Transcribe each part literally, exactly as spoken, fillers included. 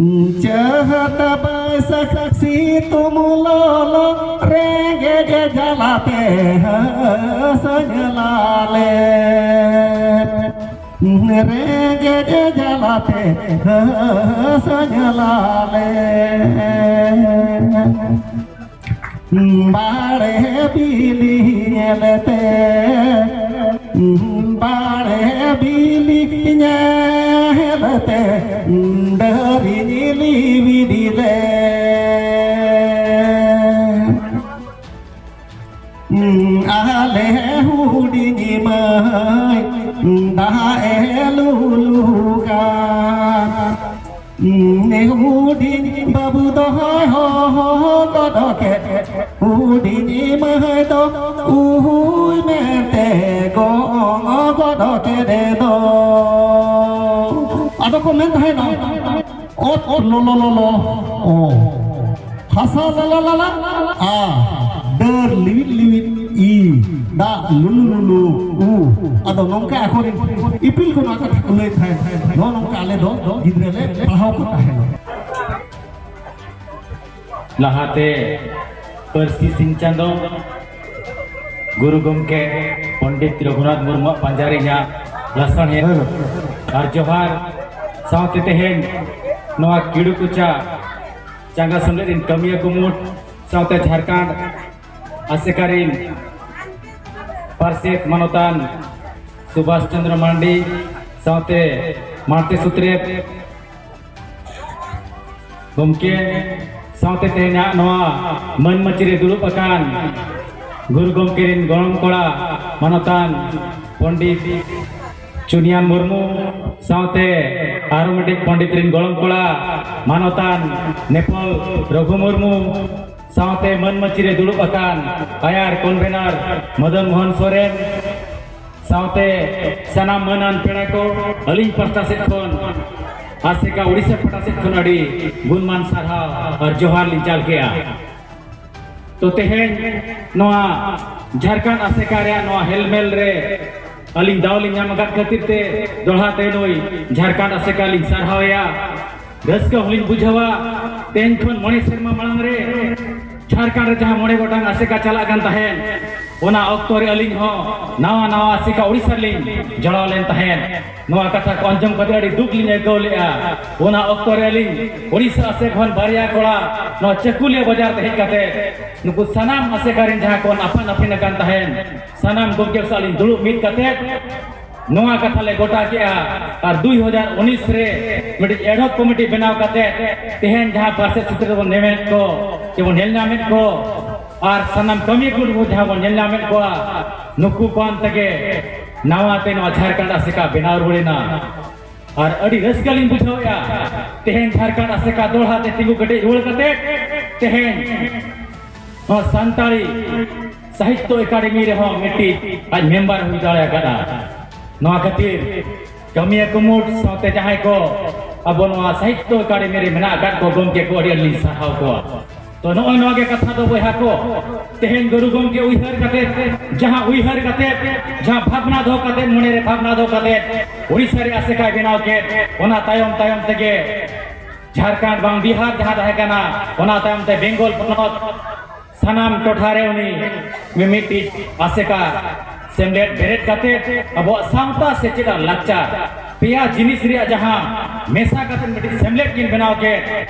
ᱪᱟᱹᱛ ᱵᱟᱹᱭᱥᱟᱹᱠᱷ ᱥᱤᱛᱩᱝ ᱞᱚᱞᱚ, ᱨᱮᱸᱜᱮᱡ ᱡᱟᱞᱟᱛᱮ ᱦᱟᱹᱥᱟᱹᱧ ᱞᱟᱞᱮᱫ, ᱨᱮᱸᱜᱮᱡ ᱡᱟᱞᱟᱛᱮ ᱦᱟᱹᱥᱟᱹᱧ ᱞᱟᱞᱮᱫ᱾ ᱵᱟᱲᱮ ᱵᱤᱞᱤ ᱧᱮᱞᱛᱮ, ᱵᱟᱲᱮ ᱵᱤᱞᱤ ᱧᱮᱞᱛᱮ, ᱰᱟᱹᱨᱤᱧ ᱞᱤᱵᱤᱫ ᱞᱮ᱾ ᱟᱞᱮ ᱦᱩᱰᱤᱧ ᱢᱟᱹᱭ ᱫᱟᱜ ᱮ ᱞᱩᱞᱩ ᱠᱟᱱ᱾ ᱦᱩᱰᱤᱧ ᱵᱟᱹᱵᱩ ᱫᱚᱦᱚᱭ ᱦᱚᱦᱚ ᱜᱚᱫ ᱠᱮᱫ, ᱦᱩᱰᱤᱧ ᱢᱟᱹᱭ ᱫᱚ ᱩᱦᱩᱭ ᱢᱮᱱᱛᱮ ᱜᱚᱝ ᱜᱚᱫ ᱠᱮᱫᱮ ᱫᱚ᱾ ᱟᱫᱚ ᱠᱚ ᱢᱮᱱ ᱛᱟᱦᱮᱱᱟ, ᱚᱛ ᱞᱚᱞᱚ ᱞᱚᱞᱚ, ᱚ᱾ ᱦᱟᱥᱟ ᱞᱟᱞᱟ ᱞᱟᱞᱟ, ᱟ᱾ ᱰᱟᱹᱨ ᱞᱤᱣᱤᱫ ᱞᱤᱣᱤᱫ, ᱤ᱾ ᱫᱟᱜ ᱞᱩᱞᱩ ᱞᱩᱞᱩ, ᱩ᱾ ᱟᱫᱚ ᱱᱚᱝᱠᱟ ᱟᱠᱚᱨᱮᱱ ᱤᱯᱤᱞ ᱠᱚ ᱱᱚᱣᱟ ᱠᱟᱛᱷᱟ ᱠᱚ ᱞᱟᱹᱭ ᱛᱟᱦᱮᱸᱫ, ᱱᱚᱜᱼᱚ ᱱᱚᱝᱠᱟ ᱟᱞᱮ ᱫᱚ ᱜᱤᱫᱽᱨᱟᱹ ᱞᱮ ᱯᱟᱲᱦᱟᱣ ᱠᱚ ᱛᱟᱦᱮᱸᱱᱟ᱾ ᱞᱟᱦᱟᱛᱮ ᱯᱟᱹᱨᱥᱤ ᱥᱤᱧ ᱪᱟᱸᱫᱚ ᱜᱩᱨᱩ ᱜᱚᱢᱠᱮ ᱯᱚᱱᱰᱤᱛ ᱨᱚᱜᱷᱩᱱᱟᱛᱷ ᱢᱩᱨᱢᱩᱣᱟᱜ ᱯᱟᱸᱡᱟ ᱨᱮ ᱤᱧᱟᱹᱜ ᱞᱟᱥᱟᱲᱦᱮᱫ ᱟᱨ ᱡᱚᱦᱟᱨ ᱥᱟᱶᱛᱮ ᱛᱮᱦᱮᱧ ᱱᱚᱣᱟ ᱠᱤᱲᱩ ᱠᱚᱪᱟ ᱪᱟᱸᱜᱟ ᱥᱮᱢᱞᱮᱫ ᱨᱮᱱ ᱠᱟᱹᱢᱤᱭᱟᱹ ᱠᱩᱢᱩᱴ ᱥᱟᱶᱛᱮ ᱡᱷᱟᱲᱠᱷᱚᱸᱰ ᱟᱥᱮᱠᱟ ᱨᱮᱱ ᱯᱟᱨᱥᱮᱛ ᱢᱟᱱᱚᱛᱟᱱ ᱥᱩᱵᱷᱟᱥ ᱪᱚᱸᱫᱽᱨᱚ ᱢᱟᱱᱰᱤ ᱥᱟᱶᱛᱮ ᱢᱟᱬᱛᱮ ᱥᱩᱛᱨᱮᱛ ᱜᱚᱢᱠᱮ ᱥᱟᱶᱛᱮ ᱛᱮᱦᱮᱧᱟᱜ ᱱᱚᱣᱟ ᱢᱟᱹᱱ ᱢᱟᱹᱪᱤ ᱨᱮ ᱫᱩᱲᱩᱵ ᱟᱠᱟᱱ ᱜᱩᱨᱩ ᱜᱚᱢᱠᱮ ᱨᱮᱱ ᱜᱚᱲᱚᱢ ᱠᱚᱲᱟ ᱢᱟᱱᱚᱛᱟᱱ ᱯᱚᱱᱰᱤᱛ ᱪᱩᱱᱤᱭᱟᱱ ᱢᱩᱨᱢᱩ ᱥᱟᱶᱛᱮ ᱟᱨᱚ ᱢᱤᱫᱴᱤᱡ ᱯᱚᱱᱰᱤᱛ ᱨᱮᱱ ᱜᱚᱲᱚᱢ ᱠᱚᱲᱟ ᱢᱟᱱᱚᱛᱟᱱ ᱱᱮᱯᱚᱞ ᱨᱚᱜᱷᱩ ᱢᱩᱨᱢᱩ ᱥᱟᱶᱛᱮ ᱢᱟᱹᱱ ᱢᱟᱹᱪᱤ ᱨᱮ ᱫᱩᱲᱩᱵ ᱟᱠᱟᱱ ᱟᱭᱟᱨ ᱠᱚᱱᱵᱷᱮᱱᱟᱨ ᱢᱚᱫᱚᱱ ᱢᱳᱦᱚᱱ ᱥᱚᱨᱮᱱ ᱥᱟᱶᱛᱮ ᱥᱟᱱᱟᱢ ᱢᱟᱹᱱᱟᱱ ᱯᱮᱲᱟ ᱠᱚ, ᱟᱹᱞᱤᱧ ᱯᱟᱥᱴᱟ ᱥᱮᱫ ᱠᱷᱚᱱ ᱟᱥᱮᱠᱟ ᱩᱲᱤᱥᱥᱟ ᱯᱟᱦᱴᱟ ᱥᱮᱫ ᱠᱷᱚᱱ ᱟᱹᱰᱤ ᱜᱩᱱᱢᱟᱱ ᱥᱟᱨᱦᱟᱣ ᱟᱨ ᱡᱚᱦᱟᱨ ᱞᱤᱧ ᱪᱟᱞ ᱠᱮᱜᱼᱟ᱾ ᱛᱚ ᱛᱮᱦᱮᱧ ᱱᱚᱣᱟ ᱡᱷᱟᱲᱠᱷᱚᱸᱰ ᱟᱥᱮᱠᱟ ᱨᱮᱭᱟᱜ ᱱᱚᱣᱟ ᱦᱮᱞᱢᱮᱞ ᱨᱮ ᱟᱹᱞᱤᱧ ᱫᱟᱣ ᱞᱤᱧ ᱧᱟᱢ ᱟᱠᱟᱫ ᱠᱷᱟᱹᱛᱤᱨ ᱛᱮ ᱫᱚᱦᱲᱟ ᱛᱮ ᱱᱩᱭ ᱡᱷᱟᱲᱠᱷᱚᱸᱰ ᱟᱥᱮᱠᱟ ᱞᱤᱧ ᱥᱟᱨᱦᱟᱣᱮᱭᱟ᱾ ᱨᱟᱹᱥᱠᱟᱹ ᱦᱚᱸᱞᱤᱧ ᱵᱩᱡᱷᱟᱹᱣᱟ᱾ ᱛᱮᱦᱮᱧ ᱠᱷᱚᱱ ᱢᱚᱬᱮ ᱥᱮᱨᱢᱟ ᱢᱟᱲᱟᱝ ᱨᱮ ᱡᱷᱟᱲᱠᱷᱚᱸᱰ ᱨᱮ ᱡᱟᱦᱟᱸ ᱢᱚᱬᱮ ᱜᱚᱴᱟᱝ ᱟᱥᱮᱠᱟ ᱪᱟᱞᱟᱜ ᱠᱟᱱ ᱛᱟᱦᱮᱸᱱ, ᱚᱱᱟ ᱚᱠᱛᱚ ᱨᱮ ᱟᱹᱞᱤᱧ ᱦᱚᱸ ᱱᱟᱣᱟ ᱱᱟᱣᱟ ᱟᱥᱮᱠᱟ ᱳᱰᱤᱥᱟ ᱨᱮᱞᱤᱧ ᱡᱚᱲᱟᱣ ᱞᱮᱱ ᱛᱟᱦᱮᱸᱱ᱾ ᱱᱚᱣᱟ ᱠᱟᱛᱷᱟ ᱠᱚ ᱟᱸᱡᱚᱢ ᱠᱟᱛᱮ ᱟᱹᱰᱤ ᱫᱩᱠ ᱞᱤᱧ ᱟᱹᱭᱠᱟᱹᱣ ᱞᱮᱫᱼᱟ᱾ ᱚᱱᱟ ᱚᱠᱛᱚ ᱨᱮ ᱟᱹᱞᱤᱧ ᱳᱰᱤᱥᱟ ᱟᱥᱮᱠᱟ ᱠᱷᱚᱱ ᱵᱟᱨᱭᱟ ᱠᱚᱲᱟ ᱱᱚᱣᱟ ᱪᱟᱹᱠᱩᱞᱤᱭᱟᱹ ᱵᱟᱡᱟᱨ ᱛᱮ ᱦᱮᱡ ᱠᱟᱛᱮ ᱱᱩᱠᱩ ᱥᱟᱱᱟᱢ ᱟᱥᱮᱠᱟ ᱨᱮᱱ ᱡᱟᱦᱟᱸ ᱠᱚ ᱟᱯᱟᱱ ᱟᱹᱯᱤᱱ ᱟᱠᱟᱱ ᱛᱟᱦᱮᱸᱱ, ᱥᱟᱱᱟᱢ ᱜᱚᱢᱠᱮ ᱥᱟᱶ ᱞᱤᱧ ᱫᱩᱲᱩᱵ ᱢᱤᱫ ᱠᱟᱛᱮ ᱱᱚᱣᱟ ᱠᱟᱛᱷᱟ ᱞᱮ ᱜᱚᱴᱟ ᱠᱮᱜᱼᱟ᱾ ᱟᱨ ᱫᱩᱭ ᱦᱟᱡᱟᱨ ᱩᱱᱤᱥ ᱨᱮ ᱢᱤᱫᱴᱤᱡ ad hoc committee ᱵᱮᱱᱟᱣ ᱠᱟᱛᱮ ᱛᱮᱦᱮᱧ ᱡᱟᱦᱟᱸ ᱯᱟᱨᱥᱮᱛ ᱥᱮᱴᱮᱨ ᱵᱚᱱ ᱧᱟᱢᱮᱫ ᱠᱚ, ᱥᱮᱵᱚᱱ ᱧᱮᱞ ᱧᱟᱢᱮᱫ ᱠᱚ, ᱟᱨ ᱥᱟᱱᱟᱢ ᱠᱟᱹᱢᱤᱭᱟᱹ ᱠᱚ ᱡᱟᱦᱟᱸ ᱵᱚᱱ ᱧᱮᱞ ᱧᱟᱢᱮᱫ ᱠᱚᱣᱟ, ᱱᱩᱠᱩ ᱠᱚ ᱛᱮᱜᱮ ᱱᱟᱣᱟ ᱛᱮ ᱱᱚᱣᱟ ᱡᱷᱟᱲᱠᱷᱚᱸᱰ ᱟᱥᱮᱠᱟ ᱵᱮᱱᱟᱣ ᱨᱩᱣᱟᱹᱲᱮᱱᱟ᱾ ᱟᱨ ᱟᱹᱰᱤ ᱨᱟᱹᱥᱠᱟᱹ ᱞᱤᱧ ᱵᱩᱡᱷᱟᱹᱣᱮᱫᱼᱟ, ᱛᱮᱦᱮᱧ ᱡᱷᱟᱲᱠᱷᱚᱸᱰ ᱟᱥᱮᱠᱟ ᱫᱚᱲᱦᱟ ᱛᱮ ᱛᱤᱸᱜᱩ ᱠᱮᱴᱮᱡ ᱨᱩᱣᱟᱹᱲ ᱠᱟᱛᱮ ᱛᱮᱦᱮᱧ ᱱᱚᱣᱟ ᱥᱟᱱᱛᱟᱲᱤ ᱥᱟᱦᱤᱛᱛᱚ ᱮᱠᱟᱰᱮᱢᱤ ᱨᱮᱦᱚᱸ ᱢᱤᱫᱴᱤᱡ ᱟᱡ ᱢᱮᱢᱵᱟᱨ ᱦᱩᱭ ᱫᱟᱲᱮ ᱟᱠᱟᱫᱼᱟ᱾ ᱱᱚᱣᱟ ᱠᱷᱟᱹᱛᱤᱨ ᱠᱟᱹᱢᱤᱭᱟᱹ ᱠᱩᱢᱩᱴ ᱥᱟᱶᱛᱮ ᱡᱟᱦᱟᱸᱭ ᱠᱚ ᱟᱵᱚ ᱱᱚᱣᱟ ᱥᱟᱦᱤᱛᱛᱚ ᱮᱠᱟᱰᱮᱢᱤ ᱨᱮ ᱢᱮᱱᱟᱜ ᱟᱠᱟᱫ ᱠᱚ ᱜᱚᱢᱠᱮ ᱠᱚ, ᱟᱹᱰᱤ ᱟᱹᱰᱤ ᱞᱤᱧ ᱥᱟᱨᱦᱟᱣ ᱠᱚᱣᱟ᱾ ᱛᱚ, ᱱᱚᱜᱼᱚᱭ ᱱᱚᱣᱟ ᱜᱮ ᱠᱟᱛᱷᱟ ᱫᱚ ᱵᱚᱭᱦᱟ ᱠᱚ, ᱛᱮᱦᱮᱧ ᱜᱩᱨᱩ ᱜᱚᱢᱠᱮ ᱩᱭᱦᱟᱹᱨ ᱠᱟᱛᱮ, ᱡᱟᱦᱟᱸ ᱩᱭᱦᱟᱹᱨ ᱠᱟᱛᱮ, ᱡᱟᱦᱟᱸ ᱵᱷᱟᱵᱽᱱᱟ ᱫᱚᱦᱚ ᱠᱟᱛᱮ, ᱢᱚᱱᱮ ᱨᱮ ᱵᱷᱟᱵᱽᱱᱟ ᱫᱚᱦᱚ ᱠᱟᱛᱮ ᱳᱰᱤᱥᱟ ᱨᱮ ᱟᱥᱮᱠᱟᱭ ᱵᱮᱱᱟᱣ ᱠᱮᱫ, ᱚᱱᱟ ᱛᱟᱭᱚᱢ ᱛᱟᱭᱚᱢ ᱛᱮᱜᱮ ᱡᱷᱟᱲᱠᱷᱚᱸᱰ ᱵᱟᱝ ᱵᱤᱦᱟᱨ ᱡᱟᱦᱟᱸ ᱛᱟᱦᱮᱸ ᱠᱟᱱᱟ, ᱚᱱᱟ ᱛᱟᱭᱚᱢ ᱛᱮ ᱵᱮᱝᱜᱚᱞ ᱯᱚᱱᱚᱛ, ᱥᱟᱱᱟᱢ ᱴᱚᱴᱷᱟ ᱨᱮ ᱩᱱᱤ ᱢᱤᱢᱤᱫᱴᱤᱡ ᱟᱥᱮᱠᱟ ᱥᱮᱢᱞᱮᱫ ᱵᱮᱨᱮᱫ ᱠᱟᱛᱮ ᱟᱵᱚᱣᱟᱜ ᱥᱟᱶᱛᱟ, ᱥᱮᱪᱮᱫ ᱟᱨ ᱞᱟᱠᱪᱟᱨ ᱯᱮᱭᱟ ᱡᱤᱱᱤᱥ ᱨᱮᱭᱟᱜ ᱡᱟᱦᱟᱸ ᱢᱮᱥᱟ ᱠᱟᱛᱮ ᱢᱤᱫᱴᱤᱡ ᱥᱮᱢᱞᱮᱫ ᱠᱤᱱ ᱵᱮᱱᱟᱣ ᱠᱮᱫ,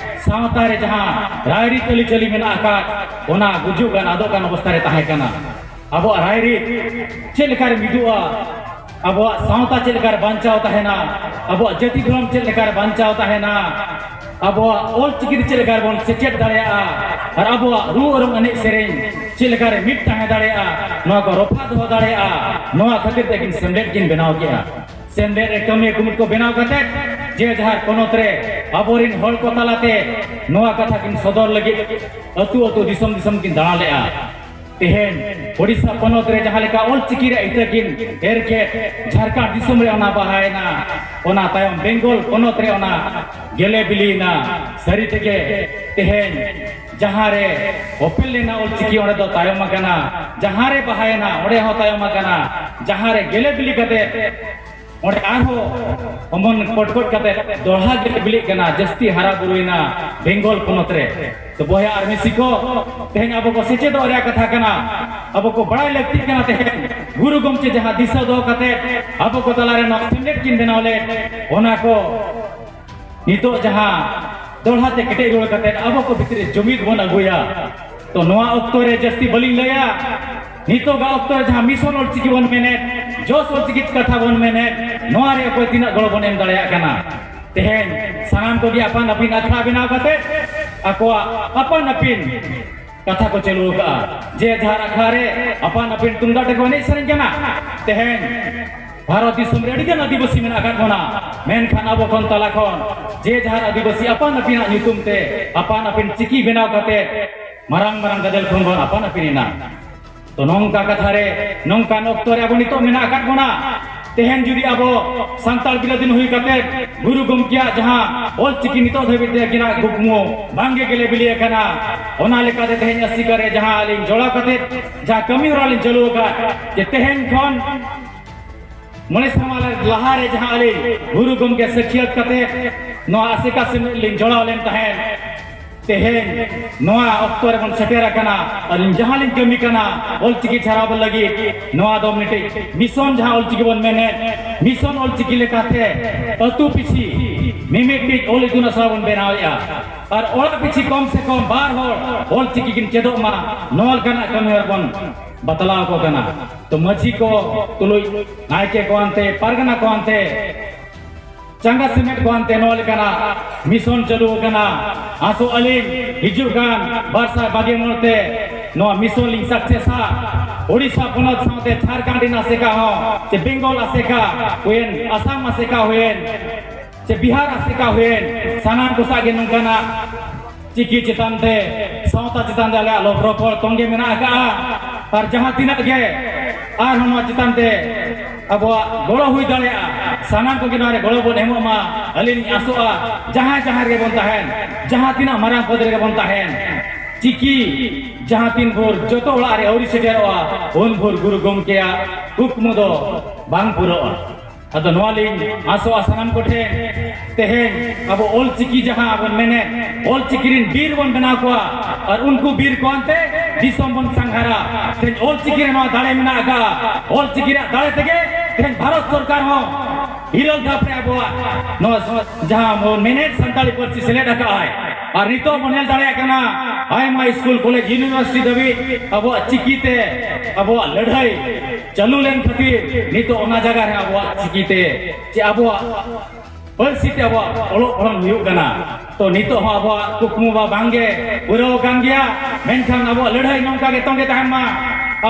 ᱥᱟᱶᱛᱟ ᱨᱮ ᱡᱟᱦᱟᱸ ᱨᱟᱭᱨᱤᱛ ᱟᱹᱨᱤᱪᱟᱹᱞᱤ ᱢᱮᱱᱟᱜ ᱟᱠᱟᱫ, ᱚᱱᱟ ᱜᱩᱡᱩᱜ ᱠᱟᱱ ᱟᱫᱚᱜ ᱠᱟᱱ ᱚᱵᱚᱥᱛᱟ ᱨᱮ ᱛᱟᱦᱮᱸ ᱠᱟᱱᱟ᱾ ᱟᱵᱚᱣᱟᱜ ᱨᱟᱭᱨᱤᱛ ᱪᱮᱫ ᱞᱮᱠᱟ ᱨᱮ ᱢᱤᱫᱚᱜᱼᱟ, ᱟᱵᱚᱣᱟᱜ ᱥᱟᱶᱛᱟ ᱪᱮᱫ ᱞᱮᱠᱟ ᱨᱮ ᱵᱟᱧᱪᱟᱣ ᱛᱟᱦᱮᱱᱟ, ᱟᱵᱚᱣᱟᱜ ᱡᱟᱹᱛᱤ ᱫᱷᱚᱨᱚᱢ ᱪᱮᱫ ᱞᱮᱠᱟ ᱨᱮ ᱵᱟᱧᱪᱟᱣ ᱛᱟᱦᱮᱱᱟ, ᱟᱵᱚᱣᱟᱜ ᱚᱞ ᱪᱤᱠᱤ ᱛᱮ ᱪᱮᱫ ᱞᱮᱠᱟ ᱨᱮᱵᱚᱱ ᱥᱮᱪᱮᱫ ᱫᱟᱲᱮᱭᱟᱜᱼᱟ, ᱟᱨ ᱟᱵᱚᱣᱟᱜ ᱨᱩ ᱚᱨᱚᱝ ᱮᱱᱮᱡ ᱥᱮᱨᱮᱧ ᱪᱮᱫ ᱞᱮᱠᱟ ᱨᱮ ᱢᱤᱫ ᱛᱟᱦᱮᱸ ᱫᱟᱲᱮᱭᱟᱜᱼᱟ, ᱱᱚᱣᱟ ᱠᱚ ᱨᱚᱯᱷᱟ ᱫᱚᱦᱚ ᱫᱟᱲᱮᱭᱟᱜᱼᱟ, ᱱᱚᱣᱟ ᱠᱷᱟᱹᱛᱤᱨ ᱛᱮ ᱠᱤᱱ ᱥᱮᱢᱞᱮᱫ ᱠᱤᱱ ᱵᱮᱱᱟᱣ ᱠᱮᱜᱼᱟ᱾ ᱥᱮᱢᱞᱮᱫ ᱨᱮ ᱠᱟᱹᱢᱤᱭᱟᱹ ᱠᱩᱢᱩᱴ ᱠᱚ ᱵᱮᱱᱟᱣ ᱠᱟᱛᱮ ᱡᱮ ᱡᱟᱦᱟᱨ ᱯᱚᱱᱚᱛ ᱨᱮ ᱟᱵᱚᱨᱮᱱ ᱦᱚᱲ ᱠᱚ ᱛᱟᱞᱟᱛᱮ ᱱᱚᱣᱟ ᱠᱟᱛᱷᱟ ᱠᱤᱱ ᱥᱚᱫᱚᱨ ᱞᱟᱹᱜᱤᱫ ᱟᱹᱛᱩ ᱟᱹᱛᱩ, ᱫᱤᱥᱚᱢ ᱫᱤᱥᱚᱢ ᱠᱤᱱ ᱫᱟᱬᱟ ᱞᱮᱜᱼᱟ᱾ ᱛᱮᱦᱮᱧ ᱳᱰᱤᱥᱟ ᱯᱚᱱᱚᱛ ᱨᱮ ᱡᱟᱦᱟᱸ ᱞᱮᱠᱟ ᱚᱞ ᱪᱤᱠᱤ ᱨᱮ ᱤᱛᱟᱹ ᱠᱤᱱ ᱮᱨ ᱠᱮᱫ, ᱡᱷᱟᱲᱠᱷᱚᱸᱰ ᱫᱤᱥᱚᱢ ᱨᱮ ᱚᱱᱟ ᱵᱟᱦᱟᱭᱮᱱᱟ, ᱚᱱᱟ ᱛᱟᱭᱚᱢ ᱵᱮᱝᱜᱚᱞ ᱯᱚᱱᱚᱛ ᱨᱮ ᱚᱱᱟ ᱜᱮᱞᱮ ᱵᱤᱞᱤᱭᱮᱱᱟ᱾ ᱥᱟᱹᱨᱤ ᱛᱮᱜᱮ ᱛᱮᱦᱮᱧ ᱡᱟᱦᱟᱸ ᱨᱮ ᱚᱯᱮᱞ ᱞᱮᱱᱟ ᱚᱞ ᱪᱤᱠᱤ, ᱚᱸᱰᱮ ᱫᱚ ᱛᱟᱭᱚᱢ ᱟᱠᱟᱱᱟ, ᱡᱟᱦᱟᱸ ᱨᱮ ᱵᱟᱦᱟᱭᱮᱱᱟ, ᱚᱸᱰᱮ ᱦᱚᱸ ᱛᱟᱭᱚᱢ ᱟᱠᱟᱱᱟ, ᱡᱟᱦᱟᱸ ᱨᱮ ᱜᱮᱞᱮ ᱵᱤᱞᱤ ᱠᱟᱛᱮ ᱚᱸᱰᱮ ᱟᱨᱦᱚᱸ ᱚᱢᱚᱱ ᱯᱚᱴᱠᱚᱡ ᱠᱟᱛᱮ ᱫᱚᱦᱲᱟ ᱜᱮ ᱵᱤᱞᱤᱜ ᱠᱟᱱᱟ, ᱡᱟᱹᱥᱛᱤ ᱦᱟᱨᱟ ᱵᱩᱨᱩᱭᱮᱱᱟ ᱵᱮᱝᱜᱚᱞ ᱯᱚᱱᱚᱛ ᱨᱮ᱾ ᱛᱚ ᱵᱚᱭᱦᱟ ᱟᱨ ᱢᱤᱥᱤ ᱠᱚ, ᱛᱮᱦᱮᱧ ᱟᱵᱚ ᱠᱚ ᱥᱮᱪᱮᱫᱚᱜ ᱨᱮᱭᱟᱜ ᱠᱟᱛᱷᱟ ᱠᱟᱱᱟ, ᱟᱵᱚ ᱠᱚ ᱵᱟᱲᱟᱭ ᱞᱟᱹᱠᱛᱤᱜ ᱠᱟᱱᱟ᱾ ᱛᱮᱦᱮᱧ ᱜᱩᱨᱩ ᱜᱚᱢᱠᱮ ᱡᱟᱦᱟᱸ ᱫᱤᱥᱟᱹ ᱫᱚᱦᱚ ᱠᱟᱛᱮ ᱟᱵᱚ ᱠᱚ ᱛᱟᱞᱟᱨᱮ ᱱᱚᱣᱟ ᱥᱮᱢᱞᱮᱫ ᱠᱤᱱ ᱵᱮᱱᱟᱣ ᱞᱮᱫ, ᱚᱱᱟ ᱠᱚ ᱱᱤᱛᱚᱜ ᱡᱟᱦᱟᱸ ᱫᱚᱦᱲᱟ ᱛᱮ ᱠᱮᱴᱮᱡ ᱨᱩᱣᱟᱹᱲ ᱠᱟᱛᱮ ᱟᱵᱚ ᱠᱚ ᱵᱷᱤᱛᱨᱤ ᱡᱩᱢᱤᱫ ᱵᱚᱱ ᱟᱹᱜᱩᱭᱟ᱾ ᱛᱚ ᱱᱚᱣᱟ ᱚᱠᱛᱚ ᱨᱮ ᱡᱟᱹᱥᱛᱤ ᱵᱟᱹᱞᱤᱧ ᱞᱟᱹᱭᱟ, ᱱᱤᱛᱚᱜᱟᱜ ᱚᱠᱛᱚ ᱨᱮ ᱡᱟᱦᱟᱸ ᱢᱤᱥᱚᱱ ᱚᱞᱪᱤᱠᱤ ᱵᱚᱱ ᱢᱮᱱᱮᱫ, ᱡᱚᱥ ᱚᱞᱪᱤᱠᱤ ᱠᱟᱛᱷᱟ ᱵᱚᱱ ᱢᱮᱱᱮᱫ, ᱱᱚᱣᱟ ᱨᱮ ᱚᱠᱚᱭ ᱛᱤᱱᱟᱹᱜ ᱜᱚᱲᱚ ᱵᱚᱱ ᱮᱢ ᱫᱟᱲᱮᱭᱟᱜ ᱠᱟᱱᱟ᱾ ᱛᱮᱦᱮᱧ ᱥᱟᱱᱟᱢ ᱠᱚᱜᱮ ᱟᱯᱟᱱ ᱟᱹᱯᱤᱱ ᱟᱠᱷᱲᱟ ᱵᱮᱱᱟᱣ ᱠᱟᱛᱮ ᱟᱠᱚᱣᱟᱜ ᱟᱯᱟᱱ ᱟᱹᱯᱤᱱ ᱠᱟᱛᱷᱟ ᱠᱚ ᱪᱟᱹᱞᱩ ᱟᱠᱟᱫᱼᱟ᱾ ᱡᱮ ᱡᱟᱦᱟᱨ ᱟᱠᱷᱲᱟ ᱨᱮ ᱟᱯᱟᱱ ᱟᱹᱯᱤᱱ ᱛᱩᱢᱫᱟᱜ ᱴᱟᱢᱟᱠ ᱮᱱᱮᱡ ᱥᱮᱨᱮᱧ ᱠᱟᱱᱟ᱾ ᱛᱮᱦᱮᱧ ᱵᱷᱟᱨᱚᱛ ᱫᱤᱥᱚᱢ ᱨᱮ ᱟᱹᱰᱤ ᱜᱟᱱ ᱟᱹᱫᱤᱵᱟᱹᱥᱤ ᱢᱮᱱᱟᱜ ᱟᱠᱟᱫ ᱵᱚᱱᱟ, ᱢᱮᱱᱠᱷᱟᱱ ᱟᱵᱚ ᱠᱷᱚᱱ ᱛᱟᱞᱟ ᱠᱷᱚᱱ ᱡᱮ ᱡᱟᱦᱟᱨ ᱟᱹᱫᱤᱵᱟᱹᱥᱤ ᱟᱯᱟᱱ ᱟᱹᱯᱤᱱᱟᱜ ᱧᱩᱛᱩᱢ ᱛᱮ ᱟᱯᱟᱱ ᱟᱹᱯᱤᱱ ᱪᱤᱠᱤ ᱵᱮᱱᱟᱣ ᱠᱟᱛᱮ ᱢᱟᱨᱟᱝ ᱢᱟᱨᱟᱝ ᱜᱟᱫᱮᱞ ᱠᱷᱚᱱ ᱵᱚᱱ ᱟᱯᱟᱱ ᱟᱹᱯᱤᱱ ᱮᱱᱟ᱾ ᱛᱚ ᱱᱚᱝᱠᱟ ᱠᱟᱛᱷᱟ ᱨᱮ, ᱱᱚᱝᱠᱟᱱ ᱚᱠᱛᱚ ᱨᱮ ᱟᱵᱚ ᱱᱤᱛᱚᱜ ᱢᱮᱱᱟᱜ ᱟᱠᱟᱫ ᱵᱚᱱᱟ᱾ ᱛᱮᱦᱮᱧ ᱡᱩᱫᱤ ᱟᱵᱚ ᱥᱟᱱᱛᱟᱲ ᱵᱤᱨᱟᱹᱫᱤᱱ ᱦᱩᱭ ᱠᱟᱛᱮ ᱜᱩᱨᱩ ᱜᱚᱢᱠᱮᱭᱟᱜ ᱡᱟᱦᱟᱸ ᱚᱞ ᱪᱤᱠᱤ ᱱᱤᱛᱚᱜ ᱫᱷᱟᱹᱵᱤᱡ ᱛᱮ ᱟᱹᱠᱤᱱᱟᱜ ᱠᱩᱠᱢᱩ ᱵᱟᱝᱜᱮ ᱜᱮᱞᱮ ᱵᱤᱞᱤ ᱟᱠᱟᱱᱟ, ᱚᱱᱟ ᱞᱮᱠᱟᱛᱮ ᱛᱮᱦᱮᱧ ᱟᱥᱮᱠᱟ ᱨᱮ ᱡᱟᱦᱟᱸ ᱟᱹᱞᱤᱧ ᱡᱚᱲᱟᱣ ᱠᱟᱛᱮ ᱡᱟᱦᱟᱸ ᱠᱟᱹᱢᱤ ᱦᱚᱨᱟ ᱞᱤᱧ ᱪᱟᱹᱞᱩ ᱟᱠᱟᱫ, ᱡᱮ ᱛᱮᱦᱮᱧ ᱠᱷᱚᱱ ᱢᱚᱬᱮ ᱥᱮᱨᱢᱟ ᱞᱟᱦᱟ ᱨᱮ ᱡᱟᱦᱟᱸ ᱟᱹᱞᱤᱧ ᱜᱩᱨᱩ ᱜᱚᱢᱠᱮ ᱥᱟᱹᱠᱷᱭᱟᱹᱛ ᱠᱟᱛᱮ ᱱᱚᱣᱟ ᱟᱥᱮᱠᱟ ᱥᱮᱢᱞᱮᱫ ᱞᱤᱧ ᱡᱚᱲᱟᱣ ᱞᱮᱱ ᱛᱟᱦᱮᱸᱫ, ᱛᱮᱦᱮᱧ ᱱᱚᱣᱟ ᱚᱠᱛᱚ ᱨᱮᱵᱚᱱ ᱥᱮᱴᱮᱨ ᱟᱠᱟᱱᱟ᱾ ᱟᱹᱞᱤᱧ ᱡᱟᱦᱟᱸ ᱞᱤᱧ ᱠᱟᱹᱢᱤ ᱠᱟᱱᱟ ᱚᱞᱪᱤᱠᱤ ᱪᱷᱟᱨᱟᱣ ᱞᱟᱹᱜᱤᱫ, ᱱᱚᱣᱟ ᱫᱚ ᱢᱤᱫᱴᱤᱡ ᱢᱤᱥᱚᱱ, ᱡᱟᱦᱟᱸ ᱚᱞᱪᱤᱠᱤ ᱵᱚᱱ ᱢᱮᱱᱮᱫ, ᱢᱤᱥᱚᱱ ᱚᱞᱪᱤᱠᱤ ᱞᱮᱠᱟᱛᱮ ᱟᱹᱛᱩ ᱯᱤᱪᱷᱤ ᱢᱤᱢᱤᱫᱴᱤᱡ ᱚᱞ ᱤᱛᱩᱱ ᱟᱥᱲᱟ ᱵᱚᱱ ᱵᱮᱱᱟᱣᱮᱫᱼᱟ᱾ ᱟᱨ ᱚᱲᱟᱜ ᱯᱤᱪᱷᱤ ᱠᱚᱢ ᱥᱮ ᱠᱚᱢ ᱵᱟᱨ ᱦᱚᱲ ᱚᱞᱪᱤᱠᱤ ᱠᱤᱱ ᱪᱮᱫᱚᱜ ᱢᱟ, ᱱᱚᱣᱟ ᱞᱮᱠᱟᱱᱟᱜ ᱠᱟᱹᱢᱤ ᱦᱚᱨᱟ ᱵᱚᱱ ᱵᱟᱛᱞᱟᱣ ᱟᱠᱚ ᱠᱟᱱᱟ᱾ ᱛᱚ ᱢᱟᱹᱡᱷᱤ ᱠᱚ ᱛᱩᱞᱩᱡ ᱱᱟᱭᱠᱮ ᱠᱚ ᱟᱱᱛᱮ, ᱯᱟᱨᱜᱟᱱᱟ ᱠᱚ ᱟᱱᱛᱮ, ᱪᱟᱸᱜᱟ ᱥᱮᱢᱮᱫ ᱠᱚ ᱟᱱᱛᱮ ᱱᱚᱣᱟ ᱞᱮᱠᱟᱱᱟᱜ ᱢᱤᱥᱚᱱ ᱪᱟᱹᱞᱩ ᱟᱠᱟᱱᱟ᱾ ᱟᱥᱚᱜ ᱟᱹᱞᱤᱧ ᱦᱤᱡᱩᱜ ᱠᱟᱱ ᱵᱟᱨ ᱥᱟᱭ ᱵᱟᱜᱮ ᱢᱚᱬᱮ ᱛᱮ ᱱᱚᱣᱟ ᱢᱤᱥᱚᱱ ᱞᱤᱧ ᱥᱟᱠᱥᱮᱥᱟ᱾ ᱳᱰᱤᱥᱟ ᱯᱚᱱᱚᱛ ᱥᱟᱶᱛᱮ ᱡᱷᱟᱲᱠᱷᱚᱸᱰ ᱨᱮᱱ ᱟᱥᱮᱠᱟ ᱦᱚᱸ, ᱥᱮ ᱵᱮᱝᱜᱚᱞ ᱟᱥᱮᱠᱟ ᱦᱩᱭᱮᱱ, ᱟᱥᱟᱢ ᱟᱥᱮᱠᱟ ᱦᱩᱭᱮᱱ, ᱥᱮ ᱵᱤᱦᱟᱨ ᱟᱥᱮᱠᱟ ᱦᱩᱭᱮᱱ, ᱥᱟᱱᱟᱢ ᱠᱚ ᱥᱟᱶ ᱜᱮ ᱱᱚᱝᱠᱟᱱᱟᱜ ᱪᱤᱠᱤ ᱪᱮᱛᱟᱱ ᱛᱮ, ᱥᱟᱶᱛᱟ ᱪᱮᱛᱟᱱ ᱛᱮ ᱟᱞᱮᱭᱟᱜ ᱞᱚᱵ ᱨᱚᱯᱚᱲ ᱛᱚᱝᱜᱮ ᱢᱮᱱᱟᱜ ᱟᱠᱟᱫᱼᱟ᱾ ᱟᱨ ᱡᱟᱦᱟᱸ ᱛᱤᱱᱟᱹᱜ ᱜᱮ ᱟᱨᱦᱚᱸ ᱱᱚᱣᱟ ᱪᱮᱛᱟᱱ ᱛᱮ ᱟᱵᱚᱣᱟᱜ ᱜᱚᱲᱚ ᱦᱩᱭ ᱫᱟᱲᱮᱭᱟᱜᱼᱟ, ᱥᱟᱱᱟᱢ ᱠᱚᱜᱮ ᱱᱚᱣᱟ ᱨᱮ ᱜᱚᱲᱚ ᱵᱚᱱ ᱮᱢᱚᱜ ᱢᱟ᱾ ᱟᱹᱞᱤᱧ ᱞᱤᱧ ᱟᱥᱚᱜᱼᱟ, ᱡᱟᱦᱟᱸᱭ ᱡᱟᱦᱟᱸ ᱨᱮᱜᱮ ᱵᱚᱱ ᱛᱟᱦᱮᱱ, ᱡᱟᱦᱟᱸ ᱛᱤᱱᱟᱹᱜ ᱢᱟᱨᱟᱝ ᱯᱚᱫᱽ ᱨᱮᱜᱮ ᱵᱚᱱ ᱛᱟᱦᱮᱱ, ᱪᱤᱠᱤ ᱡᱟᱦᱟᱸ ᱛᱤᱱ ᱵᱷᱳᱨ ᱡᱚᱛᱚ ᱚᱲᱟᱜ ᱨᱮ ᱟᱹᱣᱨᱤ ᱥᱮᱴᱮᱨᱚᱜᱼᱟ, ᱩᱱ ᱵᱷᱳᱨ ᱜᱩᱨᱩ ᱜᱚᱢᱠᱮᱭᱟᱜ ᱠᱩᱠᱢᱩ ᱫᱚ ᱵᱟᱝ ᱯᱩᱨᱟᱹᱜᱼᱟ᱾ ᱟᱫᱚ ᱱᱚᱣᱟ ᱞᱤᱧ ᱟᱥᱚᱜᱼᱟ ᱥᱟᱱᱟᱢ ᱠᱚᱴᱷᱮᱱ, ᱛᱮᱦᱮᱧ ᱟᱵᱚ ᱚᱞ ᱪᱤᱠᱤ ᱡᱟᱦᱟᱸ ᱵᱚᱱ ᱢᱮᱱᱮᱫ, ᱚᱞ ᱪᱤᱠᱤ ᱨᱤᱱ ᱵᱤᱨ ᱵᱚᱱ ᱵᱮᱱᱟᱣ ᱠᱚᱣᱟ ᱟᱨ ᱩᱱᱠᱩ ᱵᱤᱨ ᱠᱚ ᱟᱱᱛᱮ ᱫᱤᱥᱚᱢ ᱵᱚᱱ ᱥᱟᱸᱜᱷᱟᱨᱟ᱾ ᱛᱮᱦᱮᱧ ᱚᱞ ᱪᱤᱠᱤ ᱨᱮ ᱱᱚᱣᱟ ᱫᱟᱲᱮ ᱢᱮᱱᱟᱜ ᱟᱠᱟᱫᱼᱟ᱾ ᱚᱞ ᱪᱤᱠᱤ ᱨᱮᱭᱟᱜ ᱫᱟᱲᱮ ᱛᱮᱜᱮ ᱛᱮᱦᱮᱧ ᱵᱷᱟᱨᱚᱛ ᱥᱚᱨᱠᱟᱨ ᱦᱚᱸ ᱤᱨᱟᱹᱞ ᱫᱷᱟᱯ ᱨᱮ ᱟᱵᱚᱣᱟᱜ ᱱᱚᱣᱟ ᱡᱟᱦᱟᱸ ᱵᱚᱱ ᱢᱮᱱᱮᱫ ᱥᱟᱱᱛᱟᱲᱤ ᱯᱟᱹᱨᱥᱤ ᱥᱮᱞᱮᱫ ᱟᱠᱟᱫᱼᱟᱭ᱾ ᱟᱨ ᱱᱤᱛᱚᱜ ᱵᱚᱱ ᱧᱮᱞ ᱫᱟᱲᱮᱭᱟᱜ ᱠᱟᱱᱟ, ᱟᱭᱢᱟ ᱥᱠᱩᱞ, ᱠᱚᱞᱮᱡᱽ, ᱤᱭᱩᱱᱤᱵᱷᱟᱨᱥᱤᱴᱤ ᱫᱷᱟᱹᱵᱤᱡ ᱟᱵᱚᱣᱟᱜ ᱪᱤᱠᱤ ᱛᱮ ᱟᱵᱚᱣᱟᱜ ᱞᱟᱹᱲᱦᱟᱹᱭ ᱪᱟᱹᱞᱩ ᱞᱮᱱ ᱠᱷᱟᱹᱛᱤᱨ ᱱᱤᱛᱚᱜ ᱚᱱᱟ ᱡᱟᱭᱜᱟ ᱨᱮ ᱟᱵᱚᱣᱟᱜ ᱪᱤᱠᱤ ᱛᱮ ᱪᱮ ᱟᱵᱚᱣᱟᱜ ᱯᱟᱹᱨᱥᱤ ᱛᱮ ᱟᱵᱚᱣᱟᱜ ᱚᱞᱚᱜ ᱯᱟᱲᱦᱟᱜ ᱦᱩᱭᱩᱜ ᱠᱟᱱᱟ᱾ ᱛᱚ ᱱᱤᱛᱚᱜ ᱦᱚᱸ ᱟᱵᱚᱣᱟᱜ ᱠᱩᱠᱢᱩ ᱢᱟ ᱵᱟᱝᱜᱮ ᱯᱩᱨᱟᱹᱣ ᱟᱠᱟᱱ ᱜᱮᱭᱟ, ᱢᱮᱱᱠᱷᱟᱱ ᱟᱵᱚᱣᱟᱜ ᱞᱟᱹᱲᱦᱟᱹᱭ ᱱᱚᱝᱠᱟ ᱜᱮ ᱛᱚᱸᱜᱮ ᱛᱟᱦᱮᱱ ᱢᱟ᱾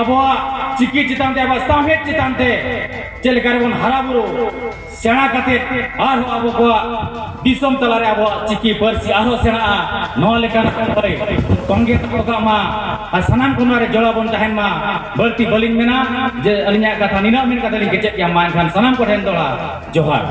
ᱟᱵᱚᱣᱟᱜ ᱪᱤᱠᱤ ᱪᱮᱛᱟᱱ ᱛᱮ, ᱟᱵᱚᱣᱟᱜ ᱥᱟᱶᱦᱮᱫ ᱪᱮᱛᱟᱱ ᱛᱮ ᱪᱮᱫ ᱞᱮᱠᱟ ᱨᱮᱵᱚᱱ ᱦᱟᱨᱟ ᱵᱩᱨᱩ ᱥᱮᱬᱟ ᱠᱟᱛᱮ ᱟᱨᱦᱚᱸ ᱟᱵᱚ ᱠᱚᱣᱟᱜ ᱫᱤᱥᱚᱢ ᱛᱟᱞᱟᱨᱮ ᱟᱵᱚᱣᱟᱜ ᱪᱤᱠᱤ ᱯᱟᱹᱨᱥᱤ ᱟᱨᱦᱚᱸ ᱥᱮᱬᱟᱜᱼᱟ, ᱱᱚᱣᱟ ᱞᱮᱠᱟᱱᱟᱜ ᱦᱚᱭ ᱛᱚᱸᱜᱮ ᱫᱚᱦᱚ ᱠᱟᱜ ᱢᱟ᱾ ᱟᱨ ᱥᱟᱱᱟᱢ ᱠᱚ ᱱᱚᱣᱟ ᱨᱮ ᱡᱚᱲᱟᱣ ᱵᱚᱱ ᱛᱟᱦᱮᱱ ᱢᱟ᱾ ᱵᱟᱹᱲᱛᱤ ᱵᱟᱹᱞᱤᱧ ᱢᱮᱱᱟ, ᱡᱮ ᱟᱹᱞᱤᱧᱟᱜ ᱠᱟᱛᱷᱟ ᱱᱤᱱᱟᱹᱜ ᱢᱮᱱ ᱠᱟᱛᱮ ᱞᱤᱧ ᱠᱮᱪᱮᱫ ᱜᱮᱭᱟ᱾ ᱢᱟ ᱮᱱᱠᱷᱟᱱ ᱥᱟᱱᱟᱢ ᱠᱚᱴᱷᱮᱱ ᱫᱚᱦᱲᱟ ᱡᱚᱦᱟᱨ᱾